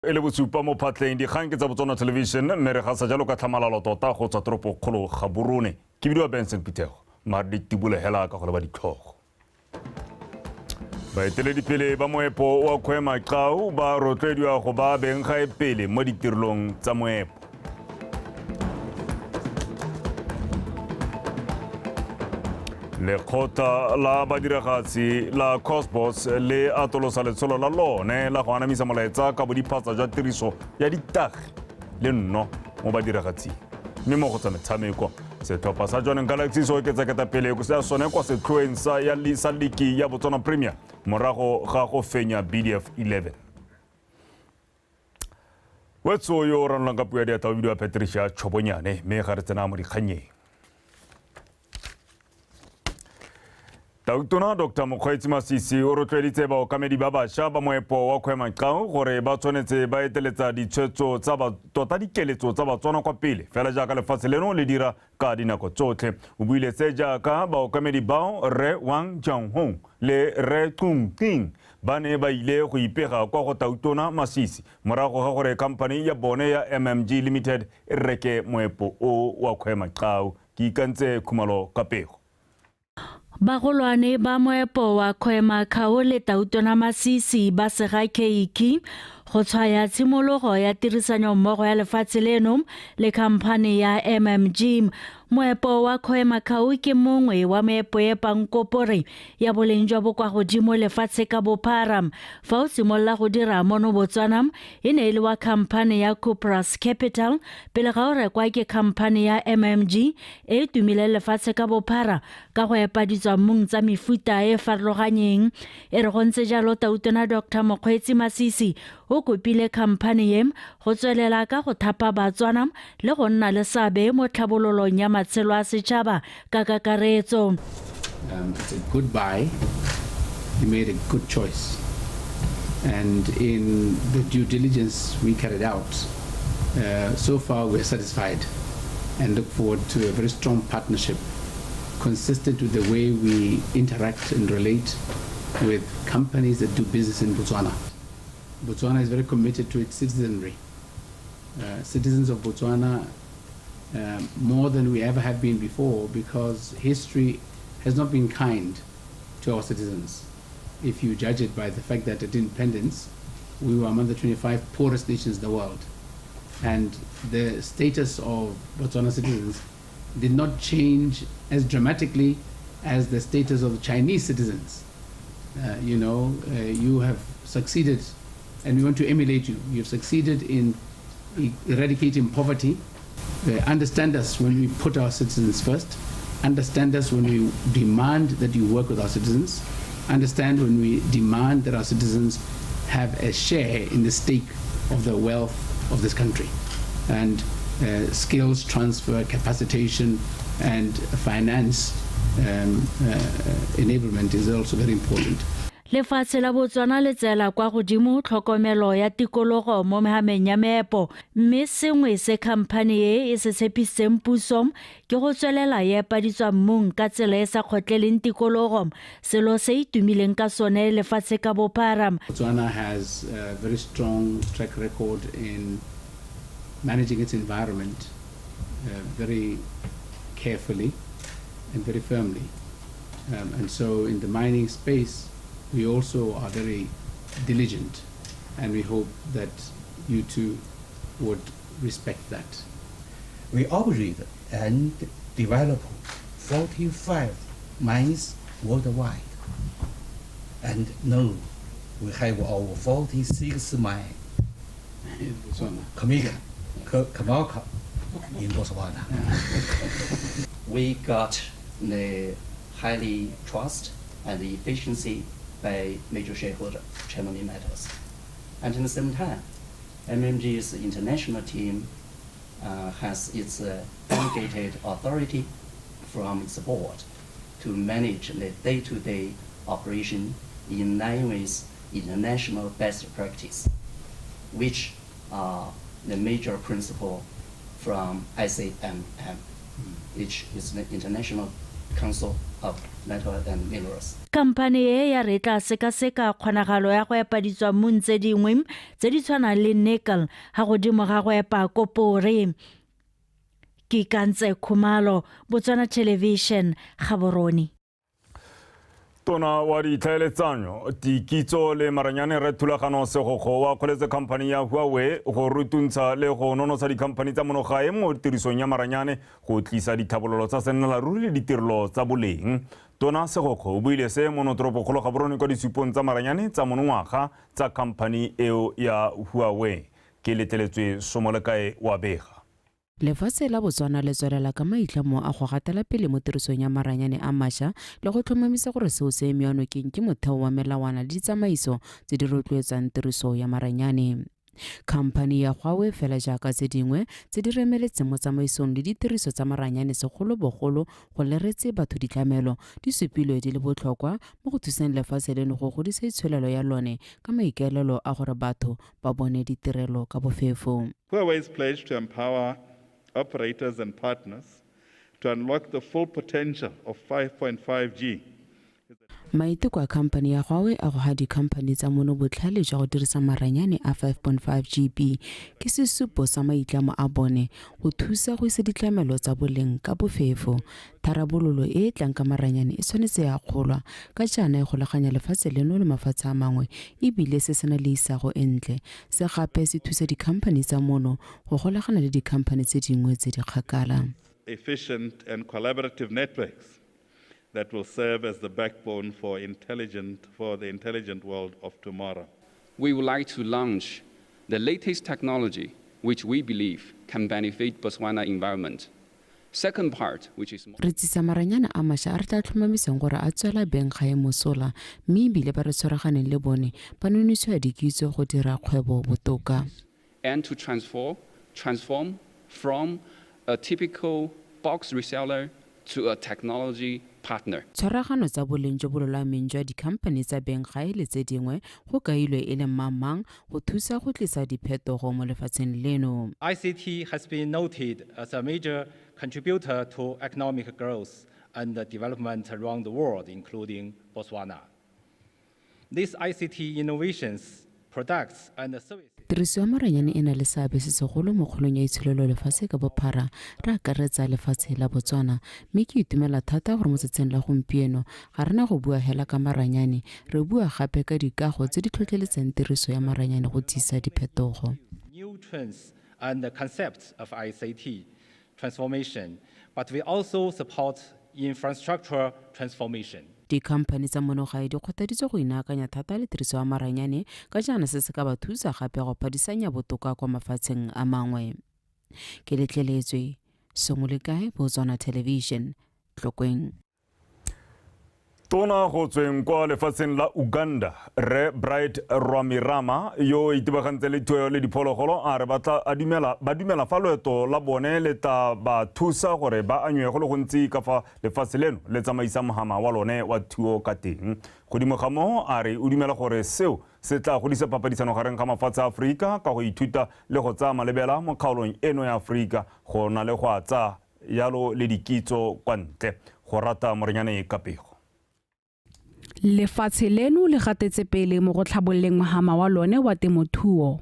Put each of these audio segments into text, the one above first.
E le bosupa mo phatleng, dikgang ke tsa Botswana Television, mme re gasa jalo ka tlhamalalo tota go tswa toropokgolo Gaborone. Ke bidiwa Benson Phuthego, mare di tibole hela ka go leba ditlhogo. Baeteledipele ba moepo wa Khoemacau ba rotloediwa go ba beng gae pele mo ditirelong tsa moepo. Lekgotla la badiragatsi la Cosmos le atolosa letsholo la lone la go anamisa molaetsa ka bodiphatsa jwa tiriso ya ditagi le nno mo badiragatsing. Mme mo go tsa metshameko, setlhopha sa Jwaneng Galaxy se oketsa ketapele ya sone kwa setlhoeng sa liki ya Botswana Premier morago ga go fenya BDF 11. Wetso yo o ranolang ka puo ya diatla o bidiwa Patricia Chobonyane, mme ga re tsena mo dikgannyeng. Tautona Dr. Mokgweetsi Masisi o rotloeditse baokamedi ba bašwa ba moepo wa Khoemacau gore ba tshwanetse ba eteletsa ditshwetso tsa tota dikeletso tsa Batswana kwa pele, fela jaaka lefatshe leno le dira ka dinako tsotlhe. O buile se jaaka baokamedi bao Rre Wang Jianghong le Rre Chung Qing ba ne ba ile go ipega kwa go Tautona Masisi morago ga gore khamphane ya bone ya MMG Limited e reke moepo o wa Khoemacau. Ke ikantse Khumalo ka pego. Bagolwane ba moepo wa Khoemacau le Tautona Masisi ba sega keiki go tshwaya tshimologo ya tirisanommogo ya lefatshe leno le khamphane ya MMG. Moepo wa Khoemacau ke mongwe wa meepo e epang kopore ya boleng jwa bo kwa godimo lefatshe ka bophara. Fa o simolola go dira mono Botswana, e ne e le wa khamphane ya Cuprous Capital pele ga o rekwa ke khamphane ya MMG e e tumileng lefatshe ka bophara ka go epa ditswammung tsa mefuta e farologanyeng. E re go ntse jalo, Tautona Dr. Mokgweetsi Masisi o kopile khamphane e go tswelela ka go thapa Batswana le go nna le seabe mo tlhabololong ya matshelo a setšhaba ka kakaretso. It's a good buy. You made a good choice. And in the due diligence we carried out, so far we're satisfied and look forward to a very strong partnership consistent with the way we interact and relate with companies that do business in Botswana. Botswana is very committed to its citizenry. Citizens of Botswana, more than we ever have been before, because history has not been kind to our citizens. If you judge it by the fact that at independence, we were among the 25 poorest nations in the world. And the status of Botswana citizens did not change as dramatically as the status of Chinese citizens. You have succeeded, and we want to emulate you. You've succeeded in eradicating poverty. Understand us when we put our citizens first. Understand us when we demand that you work with our citizens. Understand when we demand that our citizens have a share in the stake of the wealth of this country. And skills transfer, capacitation, and finance enablement is also very important. Lefatshe la Botswana le tseela kwa godimo tlhokomelo ya tikologo mo mehameng ya meepo, mme sengwe se khamphane e e se tshepisitseng puso ke go tswelela e epa ditswammung ka tsela e sa kgotleleng tikologo, selo se e tumileng ka sone lefatshe ka bophara. Botswana has a very strong track record in managing its environment very carefully and very firmly. And so in the mining space, we also are very diligent, and we hope that you too would respect that. We operate and develop 45 mines worldwide. And now we have our 46 mine in Botswana. Khoemacau in Botswana. We got the highly trust and the efficiency by major shareholder, China Minmetals. And in the same time, MMG's international team has its delegated authority from its board to manage the day-to-day operation in line with international best practice, which are the major principle from ICMM, which is the International Council of metal and minerals. Khamphane e ya re tla sekaseka kgonagalo ya go epa ditswammung tse dingwe tse di tshwanang le nickel ga godimo ga go epa kopore. Ke Kantse Khumalo, Botswana Television, Gaborone. Tona wa ditlhaeletsanyo, dikitso le maranyane Rre Thulagano Segokgo wa kgoletse khamphane ya Huawei go rutuntsha le go nonotsha dikhamphane tsa monogae mo tirisong ya maranyane go tlisa ditlhabololo tsa sennelaruri le ditirelo tsa boleng. Tona Segokgo o buile se mo notoropokgolo Gaborone kwa disupong tsa maranyane tsa monongwaga tsa khamphane eo ya Huawei. Ke letleletswe Somolekae wa bega. Lefatshe la Botswana le tswelela ka maitlamo a go gatela pele mo tirisong ya maranyane a mašwa le go tlhomamisa gore seo se emiwa nokeng ke motheo wa melawana le ditsamaiso tse di rotloetsang tiriso ya maranyane. Khamphane ya Huawei fela jaaka tse dingwe tse di remeletseng mo tsamaisong le ditiriso tsa maranyane segolobogolo go leretse batho ditlamelo di supilwe di le botlhokwa mo go thuseng lefatshe leno go godisa itsholelo ya lone ka maikaelelo a gore batho ba bone ditirelo ka bofefo. Huawei's pledge to empower operators and partners to unlock the full potential of 5.5G. Maiteko a khamphane ya Huawei a go ga dikhamphane tsa mono botlhale jwa go dirisa maranyane a 5.5 GB ke sesupo sa maitlamo a bone go thusa go isa ditlamelo tsa boleng ka bofefo. Tharabololo e e tlang ka maranyane e tshwanetse ya kgolwa ka jaana e golaganya lefatshe leno le mafatshe a mangwe ebile se sena le isago e ntle. Se gape se thusa dikhamphane tsa mono go golagana le dikhamphane tse dingwe tse di kgakala. Efficient and collaborative networks that will serve as the backbone for the intelligent world of tomorrow. We would like to launch the latest technology which we believe can benefit Botswana environment. Second part, which is re tsisa maranyane a mašwa a re tla tlhomamisang gore a tswela beng gae mosola mme ebile ba re tshwaraganeng le bone ba nonosiwa dikitso go dira kgwebo botoka. And to transform from a typical box reseller to a technology partner. Tshwaragano tsa boleng jo bo lolameng jwa dikhamphane tsa beng gae le tse dingwe go kailwe e le mang-mang go thusa go tlisa diphetogo mo lefatsheng leno. ICT has been noted as a major contributor to economic growth and development around the world, including Botswana. These ICT innovations, products and services. Tiriso ya maranyane e na le seabe se segolo mo kgolong ya itsholelo lefatshe ka bophara re akaretsa lefatshe la Botswana, mme ke itumela thata gore mo tsatsing la gompieno ga rena go bua hela ka maranyane, re bua gape ka dikago tse di tlhotlheletsang tiriso ya maranyane go tsisa diphetogo. New trends and the concepts of ICT transformation, but we also support infrastructure transformation. Dikhamphane tsa monogae di kgothaditswe go inaakanya thata le tiriso ya maranyane ka jaana se se ka ba thusa gape go phadisanya botoka kwa mafatsheng a mangwe. Ke letleletswe Somolekae, Botswana Television, Tlokweng. Tona go tsweng kwa lefatsheng la Uganda, Rre Bright Rwamirama yo itebagantse le thuo le diphologolo a re ba dumela fa loeto la bone le tla ba thusa gore ba anywe go le gontsi ka fa lefatshe leno le tsamaisa mohama wa lone wa thuo ka teng. Godimo ga moo a re o dumela gore seo se tla godisa papadisano gareng ga mafatshe a Aforika ka go ithuta le go tsaya malebela mo kgaolong eno ya Aforika go na le go a tsaya yalo le dikitso kwa ntle. Go rata Morenyane ka pego. Lefatshe leno le gatetse pele mo go tlhabololeng mohama wa lone wa temothuo.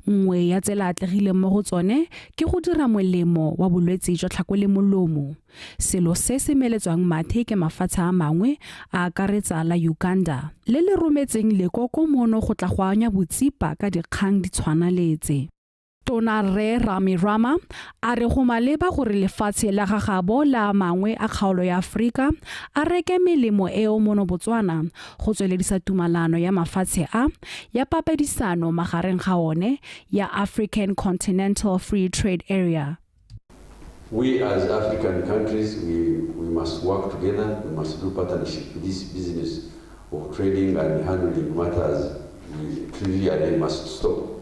Nngwe ya tsela atlegileng mo go tsone ke go dira molemo wa bolwetse jwa tlhako le molomo. Selo se se meletswang mathe ke mafatshe a mangwe a akaretsa la Uganda le le rometseng lekoko mono go tla go anya botsipa ka dikgang di tshwana letse. Tona Rre Rwamirama a re go maleba gore lefatshe la gagabo la mangwe a kgaolo ya Aforika a reke melemo eo mono Botswana go tsweledisa tumalano ya mafatshe a ya papadisano magareng ga one ya African Continental Free Trade Area. We as African countries, we must work together, we must do partnership. This business of trading and handling matters, we clearly must stop.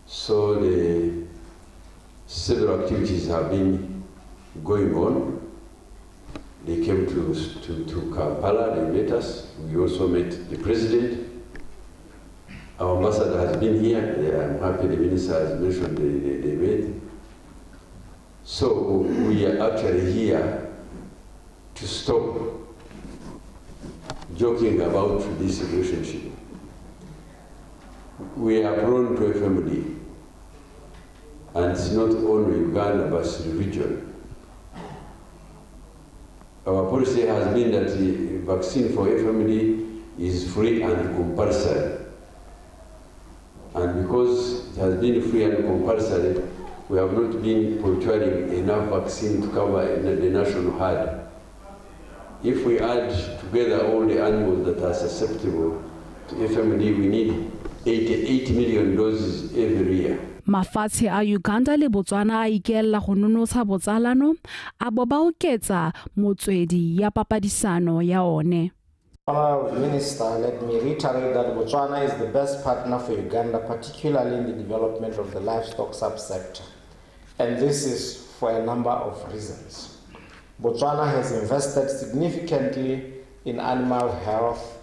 So the several activities have been going on. They came to Kampala, they met us. We also met the president. Our ambassador has been here. I'm happy the minister has mentioned they met. So we are actually here to stop joking about this relationship. We are prone to FMD, and it's not only Uganda but the region. Our policy has been that the vaccine for FMD is free and compulsory. And because it has been free and compulsory, we have not been procuring enough vaccine to cover the national herd. If we add together all the animals that are susceptible to FMD, we need 88 million doses every year. Mafatshe a Uganda le Botswana a ikelela go nonotsha botsalano a bo ba oketsa motswedi ya papadisano ya one. Honorable Minister, let me reiterate that Botswana is the best partner for Uganda, particularly in the development of the livestock subsector. And this is for a number of reasons. Botswana has invested significantly in animal health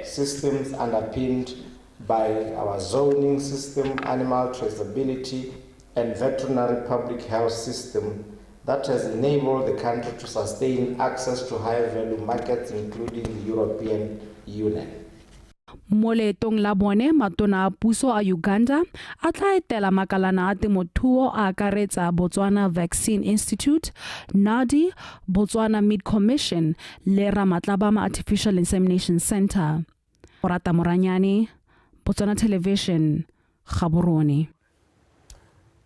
systems underpinned by our zoning system, animal traceability, and veterinary public health system that has enabled the country to sustain access to high-value markets, including the European Union. Mo leetong la bone, matona a puso a Uganda a tla etela makalana a temothuo a akaretsa Botswana Vaccine Institute, NARDI, Botswana Meat Commission le Ramatlabama Artificial Insemination Center. Orata Moranyane, Botswana Television, Gaborone.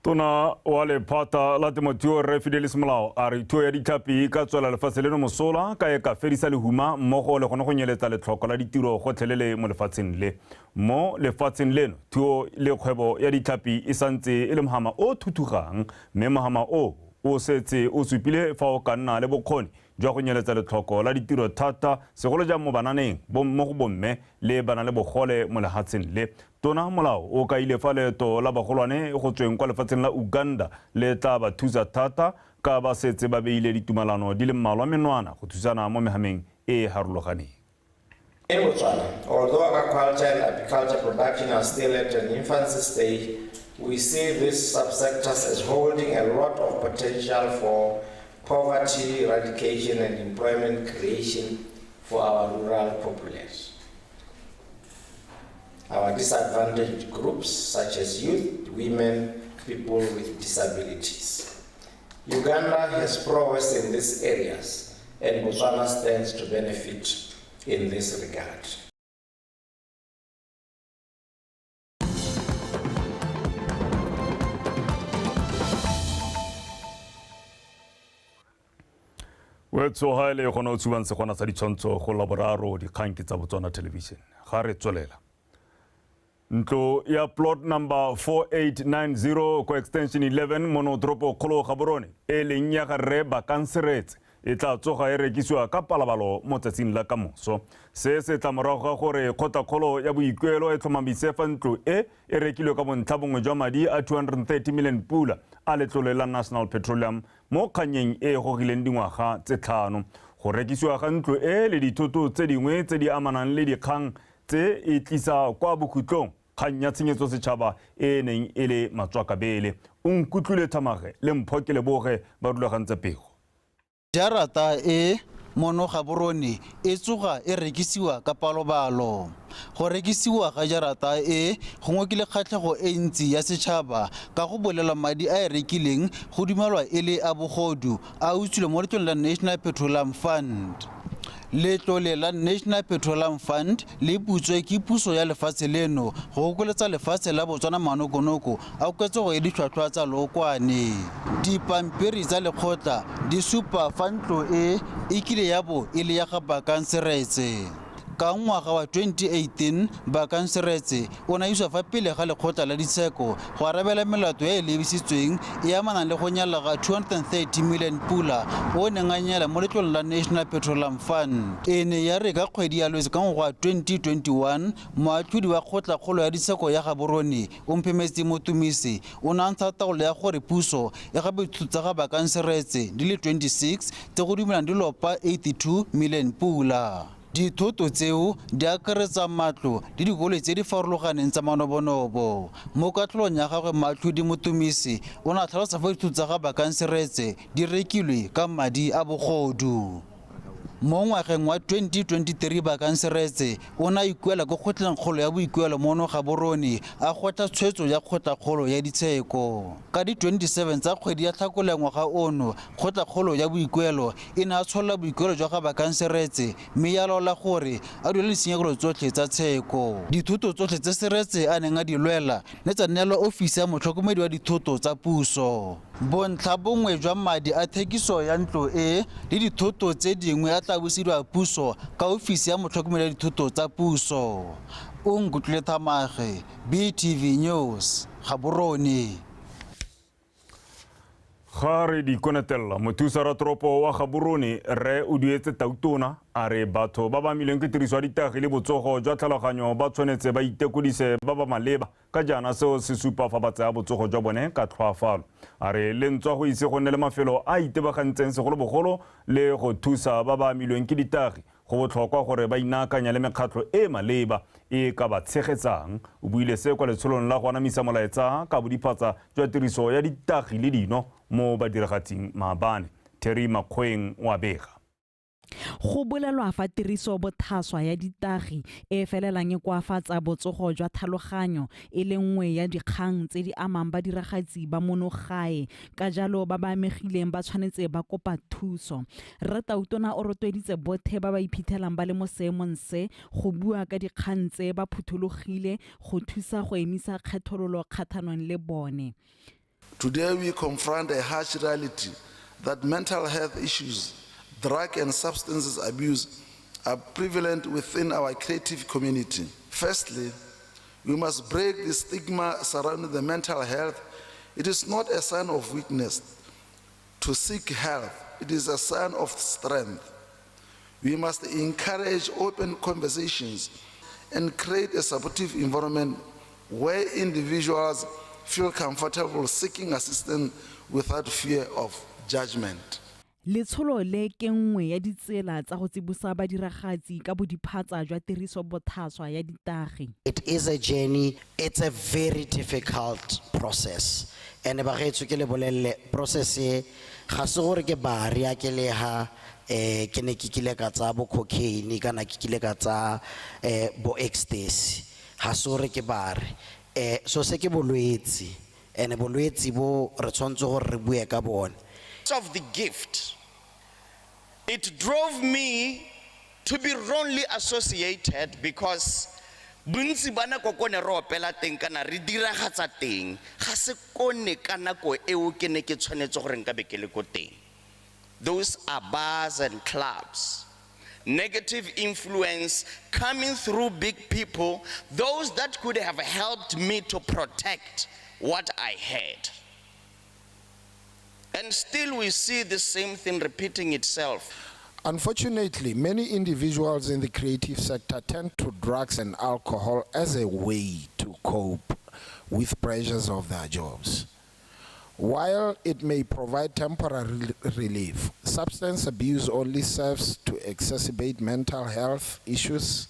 Tona wa lephata la temothuo Rre Fidelis Molao a re thuo ya ditlhapi e ka tswela lefatshe leno mosola ka e ka fedisa lehuma mmogo le gone go nyeletsa letlhoko la ditiro gotlhelele mo lefatsheng le. Mo lefatsheng leno thuo le kgwebo ya ditlhapi e santse e le mohama o thuthugang, mme mohama o o setse o supile fa o ka nna le bokgoni jwa go nyeletsa letlhoko la ditiro thata segolo jang mo bananeng mo go bomme le bana le bogole mo lefatsheng le. Tona Molao o kaile fa leeto la bagolwane go tsweng kwa lefatsheng la Uganda le tla ba thusa thata ka ba setse ba beile ditumalano di le mmalwa menwana go thusana mo mehameng e e harologaneng. In Botswana, although aquaculture and apiculture production are still at an infancy stage, we see these subsectors as holding a lot of potential for poverty eradication and employment creation for our rural populace. Our disadvantaged groups such as youth, women, people with disabilities. Uganda has prowess in these areas, and Botswana stands to benefit in this regard. Wetso le gona o tshubang segwana sa ditshwantsho go laboraro dikgang ke tsa Botswana Television. Ga re tswelela. Ntlo ya plot number 4890 ko extension 11 monotoropo kgolo Gaborone e leng ya ga Rre Bakang Seretse e tla tsoga e rekisiwa ka palabalo mo tsatsing la kamoso. Se se tla morago ga gore kgotlakgolo ya boikuelo e tlhomamise fa ntlo e e rekilwe ka bontlha bongwe jwa madi a 230 million pula a letlole la National Petroleum mo kganyeng e e gogileng dingwaga tse 5. Go rekisiwa ga ntlo e le dithoto tse dingwe tse di amanang le dikgang tse e tlisa kwa bokhutlong kgang ya tshenyetso setšhaba e neng e le matswakabele. O nkutlwile Thamage le Mpho ke Leboge ba rulagantse pego. Jarata e mono Gaborone e tsoga e rekisiwa ka palobalo. Go rekisiwa ga jarata e go ngokile kgatlhego e ntsi ya setšhaba ka go bolela madi a e rekileng go dumelwa e le a bogodu a utswilwe mo letloleng la National Petroleum Fund. Letlole la National Petroleum Fund le putswe ke puso ya lefatshe leno go okoletsa lefatshe la Botswana manokonoko a oketsego ya ditlhwatlhwa tsa lookwane. Dipampiri tsa lekgotla di supa fa ntlo e e kile ya bo e le ya ga Bakang Seretse. Ka ngwaga wa 2018 Bakang Seretse o ne a iswa fa pele ga lekgotla la ditsheko go arabela melato e e lebisitsweng e amanang le go nyala ga 230 million pula o neng a nyala mo letloleng la National Petroleum Fund. E ne ya re ka kgwedi ya Lwetse ka ngwaga wa 2021 moatlhodi wa kgotlakgolo ya ditsheko ya Gaborone Omphemetse Motumise o ne a ntsha taolo ya gore puso e gape dithoto tsa ga Bakang Seretse di le 26 tse go dumelang di lopa 82 million pula. Dithoto tseo di akaretsa matlo le dikoloi tse di farologaneng tsa manobonobo. Mo katlholong ya gagwe moatlhodi Motumise o ne a tlhalosa fa dithoto tsa ga Bakang Seretse di rekilwe ka madi a bogodu. Mo ngwageng wa 2023 Bakang Seretse o ne a ikuela ko kgotlengkgolo ya boikuelo mono Gaborone a gwetlha tshwetso ya kgotlakgolo ya ditsheko. Ka di 27 tsa kgwedi ya Tlhakole ngwaga ono, kgotlakgolo ya boikuelo e ne a tsholola boikuelo jwa ga Bakang Seretse mme ya laola gore a duele ditshenyegelo tsotlhe tsa tsheko. Dithoto tsotlhe tse Seretse a neng a di lwela ne tsa neelwa ofisi ya motlhokomedi wa dithoto tsa puso. Bontlha bongwe jwa madi a thekiso ya ntlo e le dithoto tse dingwe a tla busediwa puso ka ofisi ya motlhokomedi wa dithoto tsa puso. Onkutlwile Thamage, BTV News, Gaborone. Ga re di konetelela, mothusa ratoropo wa Gaborone rre o duetse tautona a re batho ba ba amilweng ke tiriso ya ditagi le botsogo jwa tlhaloganyo ba tshwanetse ba itekodise ba ba maleba ka jaana seo se supa fa ba tsaya botsogo jwa bone ka tlhoafalo. A re le ntswa go ise go nne le mafelo a itebagantseng segolobogolo le go thusa ba ba amilweng ke ditagi, go botlhokwa gore ba inaakanya le mekgatlho e maleba e ka ba tshegetsang. O buile se kwa letsholong la go anamisa molaetsa ka bodiphatsa jwa tiriso ya ditagi le dino mo badiragatsing maabane. Terry Makgoeng wa bega. Go bolelwa fa tiriso bothaswa ya ditagi e felelang e koafatsa botsogo jwa tlhaloganyo e le nngwe ya dikgang tse di amang badiragatsi ba mono gae, ka jalo ba ba amegileng ba tshwanetse ba kopa thuso. Rre Tautona o rotloeditse bothe ba ba iphitlhelang ba le mo seemong se go bua ka dikgang tse ba phuthologile go thusa go emisa kgethololo kgatlhanong le bone. Today we confront a harsh reality that mental health issues, drug and substances abuse are prevalent within our creative community. Firstly, we must break the stigma surrounding the mental health. It is not a sign of weakness to seek help. It is a sign of strength. We must encourage open conversations and create a supportive environment where individuals feel comfortable seeking assistance without fear of judgment. Letsholo le ke nngwe ya ditsela tsa go tsibosa badiragatsi ka bodiphatsa jwa tiriso bothaswa ya ditagi. It is a journey. It's a very difficult process. And bagaetsho ke le bolelle process e ga se gore ke bari a ke leha ke ne ke kile ka tsa bo cocaine kana ke kile ka tsa bo ecstasy. Ga se gore ke bari. So se ke bolwetsi. And bolwetsi bo re tshwanetse gore re bue ka bone. Of the gift, it drove me to be wrongly associated because bontsi ba nako ko ne re opela teng kana re diragatsa teng ga se kone ka nako eo ke ne ke tshwanetse gore nka be ke le ko teng. Those are bars and clubs. Negative influence coming through big people, those that could have helped me to protect what I had. And still we see the same thing repeating itself. Unfortunately, many individuals in the creative sector turn to drugs and alcohol as a way to cope with pressures of their jobs. While it may provide temporary relief, substance abuse only serves to exacerbate mental health issues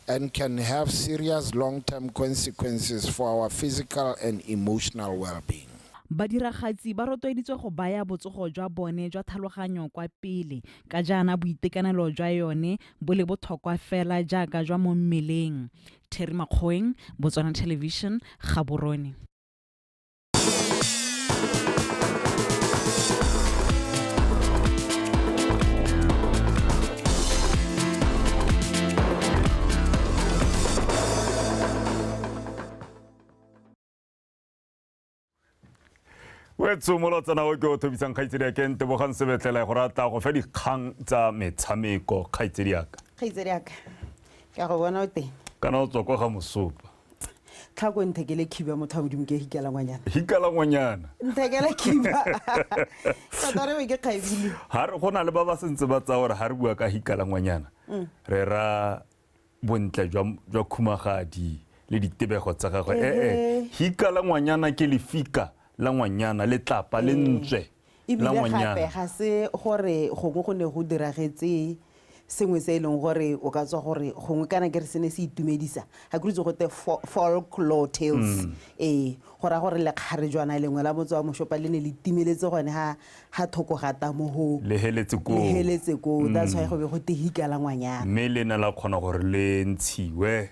and can have serious long-term consequences for our physical and emotional well-being. Badiragatsi ba rotloeditswe go baya botsogo jwa bone jwa tlhaloganyo kwa pele ka jaana boitekanelo jwa yone bo le botlhokwa fela jaaka jwa mo mmeleng. Terry Makgoeng, Botswana Television, Gaborone. Wetso molotsana o ke o thobisang kgaitsedi ya ke Ntebogang Sebetlela go rata go fa dikgang tsa metshameko kgaitsedi yaka. Kgaitsedi yaka ke go bona o teng. Kana o tswa kwa ga mosopa. Tlhako nthekele khiba motho wa modimo ke hikela ngwanyana. Hikela ngwanyana. Nthekele khiba. Tota re ke kgaibile. Ha re gona le ba ba sentse ba tsa gore ha re bua ka hikela ngwanyana. Re ra bontle jwa khumagadi le ditebego tsa gagwe. Hikela ngwanyana ke lefika la ngwanyana le tlapa le ntswe la ngwanyana. Ebile gape ga se gore gongwe go ne go diragetse Sengwe se e leng gore o ka tswa gore gongwe kana ke re se ne se itumedisa ga ke itse gote folklore tales ee go raya gore lekgarejwana lengwe la motse wa Moshopa le ne le timeletse gone ha thoko ga tamo ho le heletse koo, le heletse koo. That's why go be go te hika la ngwanyana, mme le ne la kgona gore le ntshiwe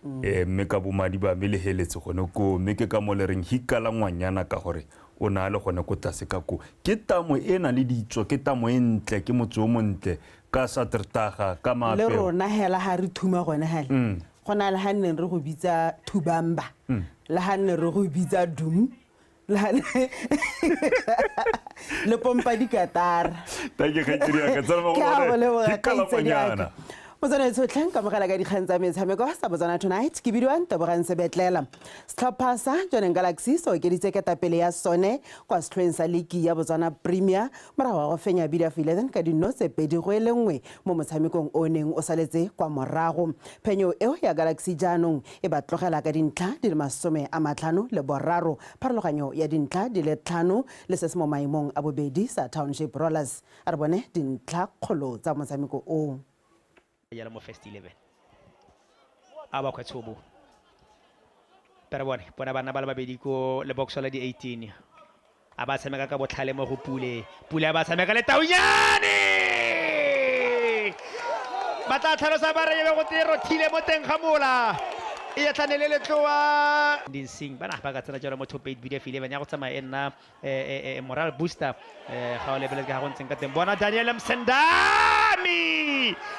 mme ka bomadi ba mme le heletse gone koo, mme ke ka mo le reng hika la ngwanyana ka gore o na le gone ko tlase ka koo. Ke tamo e na le ditso, ke tamo e ntle, ke motse o montle ka Satertaga ka le maapeo. Rona hela ha re thuma gone hale go na le ha nneng re go bitsa Thubamba, le ha nne re go bitsa Dum, le ha le pompa dikatara. Thank you, kgaitsedi ya ka. Tsala Ke a go leboga, hika la kgaitsedi ya ka. ngwanyana. Motswana tshotlheng ka mogala ka dikgang tsa metshameko sa Botswana Tonight ke bidiwang Tebogang Sebetlela. Setlhopha sa Jwaneng Galaxy se okeditse ketapele ya sone kwa setlhoeng sa liki ya Botswana Premier morago ga go fenya BDF 11 ka dino tse 2-1 mo motshamekong o neng o saletse kwa morago. Phenyo eo ya Galaxy jaanong e ba tlogela ka dintlha di le 53, pharologanyo ya dintlha di le 5 le se se mo maemong a bobedi sa Township Rollers. A re bone dintlha kgolo tsa motshameko o. Yala mo first 11 a ba khwetshobo pero bone bona bana ba le babedi ko le box la di 18 a ba tshameka ka botlhale mo go Pule, Pule a ba tshameka le Taunyane ba tla tlhalosa ba re go te rothile mo teng ga mola e ya tlhanele letloa dinsing bana ba ka tsena jalo mo top 8 BDF 11 ya go tsamaya e nna moral booster ga o lebeletse ka go ntseng ka teng. Bona Daniel Msendami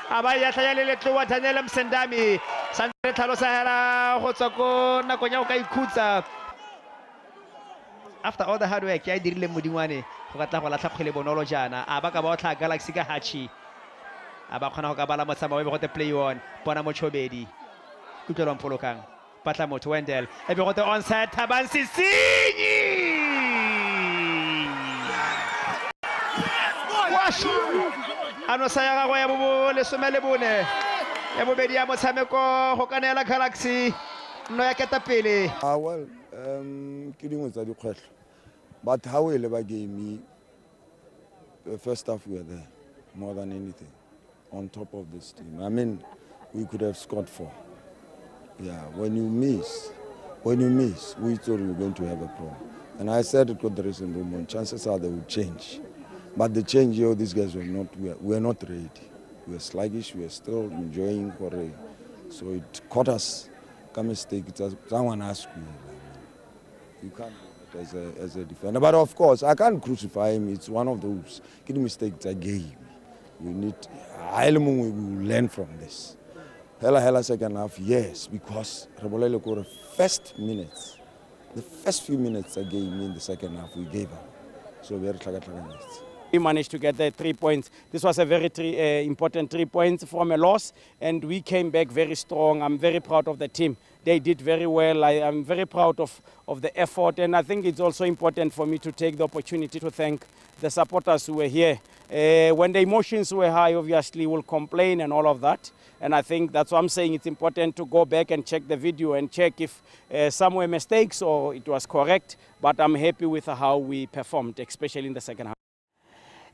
a ba ya tlhaya le letloa Daniel Msendami santse re tlhalosa hela go tswa ko nakong ya go ka ikhutsa after all the hard work ya dirile Modingwane go ka tla go latlha kgwele bonolo jaana a ba ka ba otlha Galaxy ka Hachi a ba kgona go ka bala motsamao e be go te play on. Bona Motshobedi Kutlwelong Polokang batla motho Wendell e be go te onside Thabang Sesinyi ano sa ya gagwe ya bo 14 ya bobedi ya motshameko go ka neela Galaxy nno ya ketapele. Well, ke dingwe tsa dikgwetlho, but how e leba game the first half we were there more than anything on top of this team. I mean, we could have scored 4. Yeah, when you miss, we thought we were going to have a problem. And I said it got the dressing room, chances are they would change. But the change here, these guys were not, we were not ready. We were sluggish, we were still enjoying Korea. So it caught us. Come mistake, someone asked me. You can't do it as a defender. But of course, I can't crucify him. It's one of those. Get mistakes, a game. We need, we will learn from this. Hela second half, yes, because Rebolelo got the first minutes, the first few minutes again in the second half, we gave up. So we are We managed to get the 3 points. This was a very important 3 points from a loss, and we came back very strong. I'm very proud of the team. They did very well. I am very proud of the effort, and I think it's also important for me to take the opportunity to thank the supporters who were here. When the emotions were high, obviously we'll complain and all of that. And I think that's why I'm saying it's important to go back and check the video and check if some were mistakes or it was correct. But I'm happy with how we performed, especially in the second half.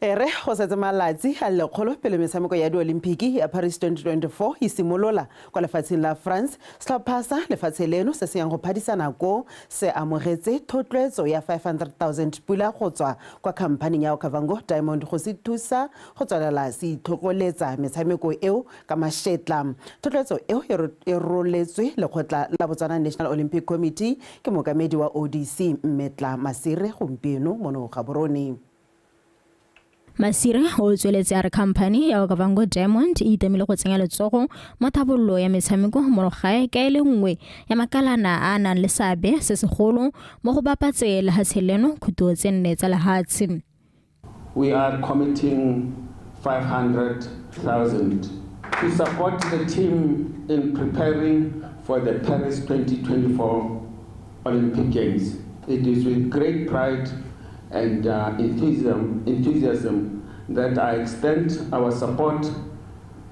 Ere go setse malatsi a lekgolo pele metshameko ya diolimpiki ya Paris 2024 e simolola kwa lefatsheng la France. Setlhopha sa lefatshe leno se se yang go phadisana ko se amogetse thotloetso ya 500,000 pula go tswa kwa khamphaning ya Okavango Diamond go se thusa go tswelela se itlhokoletsa metshameko eo ka mashetla. Thotloetso eo e roletswe lekgotla la Botswana National Olympic Committee ke mookamedi wa ODC Mmetla Masire gompieno mono Gaborone. Masire o tsweletse a re khamphani ya Okavango Diamond e itemile go tsenya letsogo mo thabololo ya metshameko mo gae ka e le nngwe ya makalana a a nang le seabe se segolo mo go bapatse lehatshe leno khuto tse nne tsa lehatshe. We are committing 500,000 to support the team in preparing for the Paris 2024 Olympic Games. It is with great pride and enthusiasm that I extend our support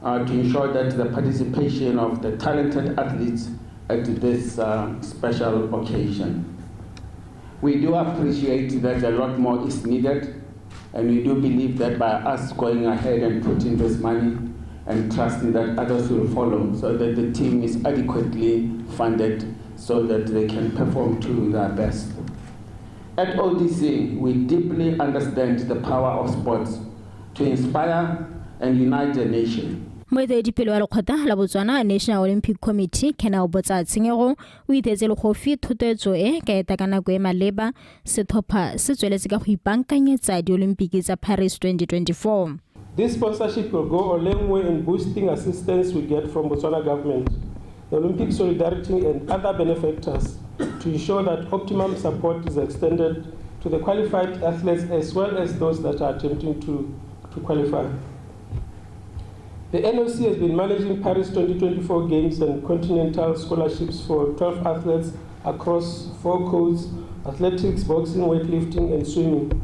to ensure that the participation of the talented athletes at this special occasion. We do appreciate that a lot more is needed, and we do believe that by us going ahead and putting this money, and trusting that others will follow so that the team is adequately funded so that they can perform to their best. At ODC, we deeply understand the power of sports to inspire and unite a nation. Moeteledipele wa lekgotla la Botswana National Olympic Committee Kenao Botsa Tshenyego o iteetse legofi thotloetso e ka eta ka nako e maleba setlhopha se tsweletse ka go ipaakanyetsa diolimpiki tsa Paris 2024. This sponsorship will go a long way in boosting assistance we get from Botswana government, the Olympic Solidarity and other benefactors to ensure that optimum support is extended to the qualified athletes as well as those that are attempting to qualify. The NOC has been managing Paris 2024 Games and continental scholarships for 12 athletes across 4 codes: athletics, boxing, weightlifting, and swimming.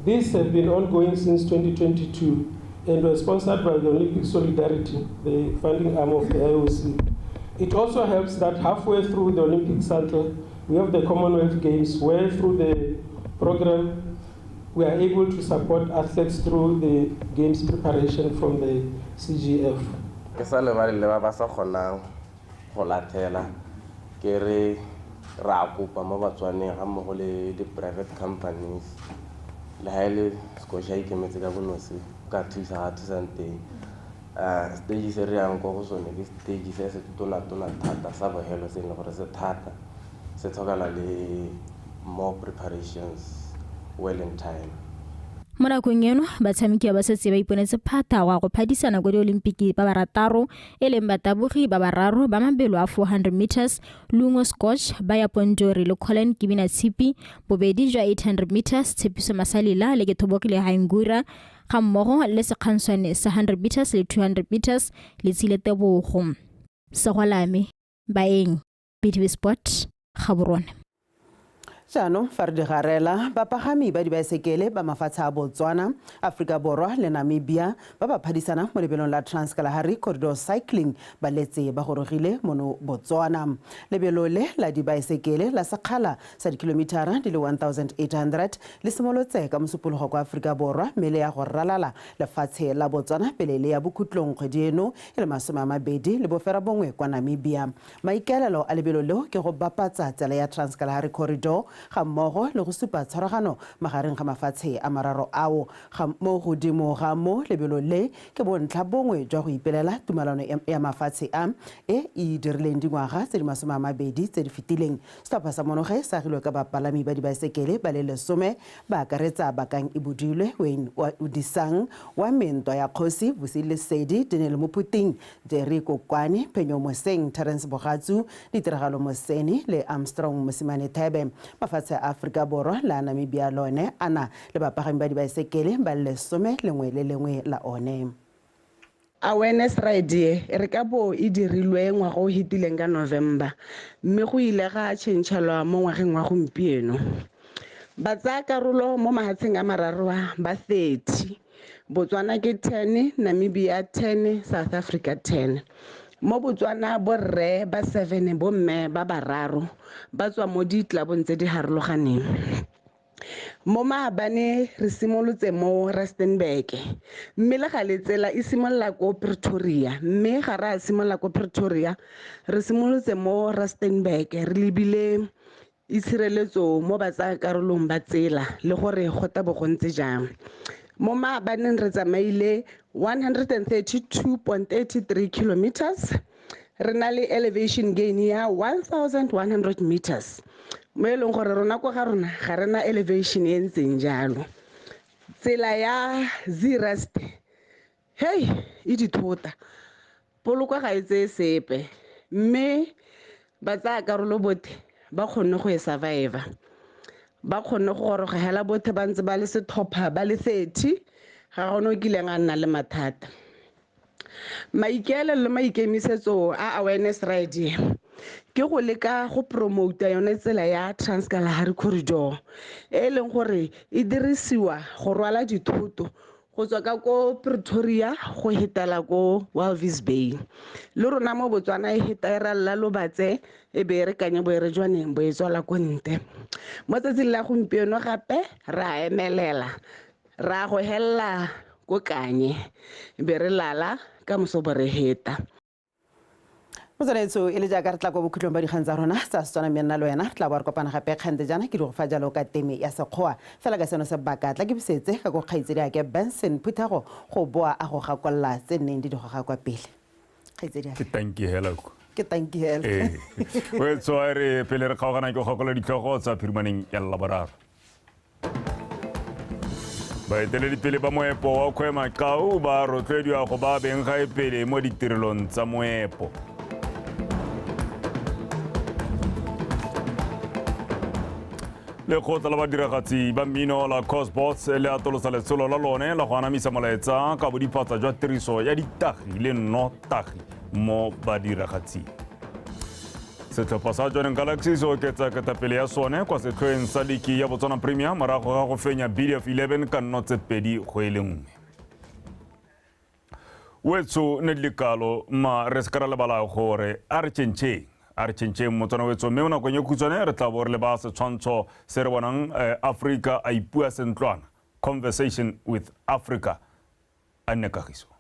These have been ongoing since 2022 and were sponsored by the Olympic Solidarity, the funding arm of the IOC. It also helps that halfway through the Olympic cycle, we have the Commonwealth Games, where through the program, we are able to support athletes through the games preparation from the CGF. Ke sa lebale le ba ba sa kgonang go lathela ke re ra kopa mo Batswaneng ga mmogo le di-private companies le ha e le Scotia ikemetse ka bonosi ka thusa ga thusang teng. Stage se re yang kwa go sone ke stage se se tona-tona thata sa bogelo se e leng gore se thata, se tlhokana le more preparations well in time. Mo nakong eno batshameki ba setse ba iponetse phata wa go phadisana kwa diolimpiki ba barataro e leng batabogi ba bararo ba mabelo a 400 meters Lungo Scotch ba ya Ponjori le Colin Kibina Tshipi, bobedi jwa 800 meters Tshepiso Masalila le Kethobokile Haingura ga mmogo le sekganswane sa 100 meters le 200 meters le Tsile Tebogo. Segwalame Baeng, BTV Sport, Gaborone. Jaanong fa re digarela bapagami ba dibaesekele ba mafatshe a Botswana, Afrika Borwa le Namibia ba ba phadisana mo lebelong la Trans-Kalahari Corridor Cycling ba letse ba gorogile mono Botswana. Lebelo le la dibaesekele la sekgala sa dikilomitara di le 1800 le simolotse ka mosupologo kwa Afrika Borwa mme le ya go ralala lefatshe la Botswana pele le ya bokhutlong kgwedi eno e le 29 kwa Namibia. Maikaelelo a lebelo leo ke go bapatsa tsela ya Trans-Kalahari Corridor ga mmogo le go supa tshwaragano magareng ga mafatshe a mararo ao. Ga mo godimo ga mo lebelo le ke bontlha bongwe jwa go ipelela tumalano ya mafatshe a e e dirileng dingwaga tse di 20 tse di fetileng. Setlhopha sa monoge sa agilwe ka bapalami ba dibaesekele ba le 10 ba akaretsa Bakang Ibudilwe, Wayne Odisang wa Mentwa ya Kgosi, Vusi Lesedi, Daniel Mophuting, Jerry Kokwane, Phenyo Moseng, Terence Bogatsu, Ditiragalo Moseni le Armstrong Mosimane Thebe. Mafatshe a Afrika Borwa la Namibia lone a na le bapagami ba dibaesekele ba le 11 lengwe le lengwe la one. Awareness ride e re ka bo e dirilwe ngwaga o fetileng ka November, mme go ile ga tšhentšhelwa mo ngwageng wa gompieno. Ba tsaya karolo mo mahatsheng a mararo ba 30, Botswana ke 10, Namibia 10, South Africa 10. Mo Botswana borre ba 7, bomme ba bararo ba tswa mo ditlabong tse di harologaneng. Mo maabane re simolotse mo Rustenburg, mme le gale tsela e simolola ko Pretoria, mme ga re a simolola ko Pretoria, re simolotse mo Rustenburg re lebile itshireletso mo batsayakarolong ba tsela le gore go tla bo go ntse jang. Mo maabaneng re tsamaile 132.33 kilometers, re na le elevation gain ya 1100 meters, mo e leng gore rona ko ga rona ga rena elevation e ntseng jalo. Tsela ya Zeerust, hei, e dithota, poloko ga e tseye sepe, mme ba tsaya karolo botlhe ba kgonne go e survivor. Ba kgonne go goroga hela botlhe ba ntse ba le setlhopha ba le 30, ga gona o kileng a nna le mathata. Maikaelelo le maikemisetso a awareness ride ke go leka go promota yone tsela ya Trans-Kalahari Corridor e leng gore e dirisiwa go rwala dithoto go tswa ka ko Pretoria go hetela ko Walvis Bay. Le rona mo Botswana e heta e ralla Lobatse e be e re kanye bo e re jwaneng bo e tswala ko ntle. Mo tsatsing la gompieno gape ra emelela ra go hella ko Kanye, be re lala Ka moso bo re heta. Motswalaetso e le jaaka re tla kwa bokhutlong ba dikgang tsa rona tsa Setswana, mme nna le wena re tla bo re kopana gape kgante jaana ke di go fa jalo ka teme ya Sekgowa. Fela ka seno sebaka tla ke busetse ka ko kgaitsedi ake Benson Phuthago go boa a go gakolola tse nneng di di goga kwa pele. Kgaitsedi ake. Ke tanki hela ko. Ke tanki hela. Ee. Wetso a re pele re kgaogana ke go gakolola ditlhogo tsa phirimaneng ya Laboraro. Baeteledipele ba moepo wa Khoemacau ba rotloediwa go ba beng gae pele mo ditirelong tsa moepo. Lekgotla la badiragatsi ba mmino la Cosbots le atolosa letsholo la lone la go anamisa molaetsa ka bodiphatsa jwa tiriso ya ditagi le nnotagi mo badiragatsing. Setlhopha sa Jwaneng Galaxy se oketsa ketapele ya sone kwa setlhoeng sa liki ya Botswana Premier morago ga go fenya BDF 11 ka 0-2-1. Wetso ne di le kalo, ma re se ka ra lebala gore a re tšhentšheng. A re tšhentšheng Motswana wetso, mme mo nakong e khutshwane re tla bo re leba setshwantsho se re bonang Africa a ipua sentlwana, Conversation with Africa. A nne kagiso.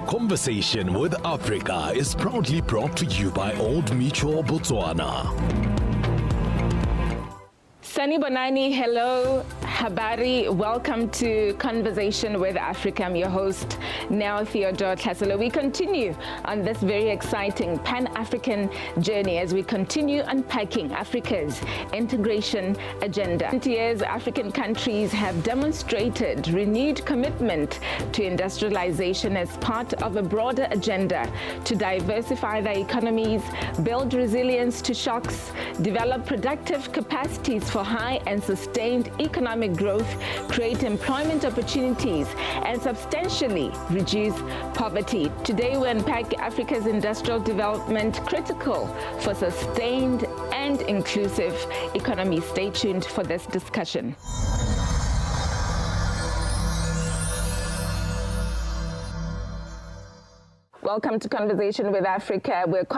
Conversation with Africa is proudly brought to you by Old Mutual Botswana. Sunny Bonani, hello, Habari. Welcome to Conversation with Africa. I'm your host, Neo Theodore Tlhaselo. We continue on this very exciting Pan-African journey as we continue unpacking Africa's integration agenda. 20 years, African countries have demonstrated renewed commitment to industrialization as part of a broader agenda to diversify their economies, build resilience to shocks, develop productive capacities for high and sustained economic growth, create employment opportunities, and substantially reduce poverty. Today, we unpack Africa's industrial development, critical for sustained and inclusive economy. Stay tuned for this discussion. Welcome to Conversation with Africa. We're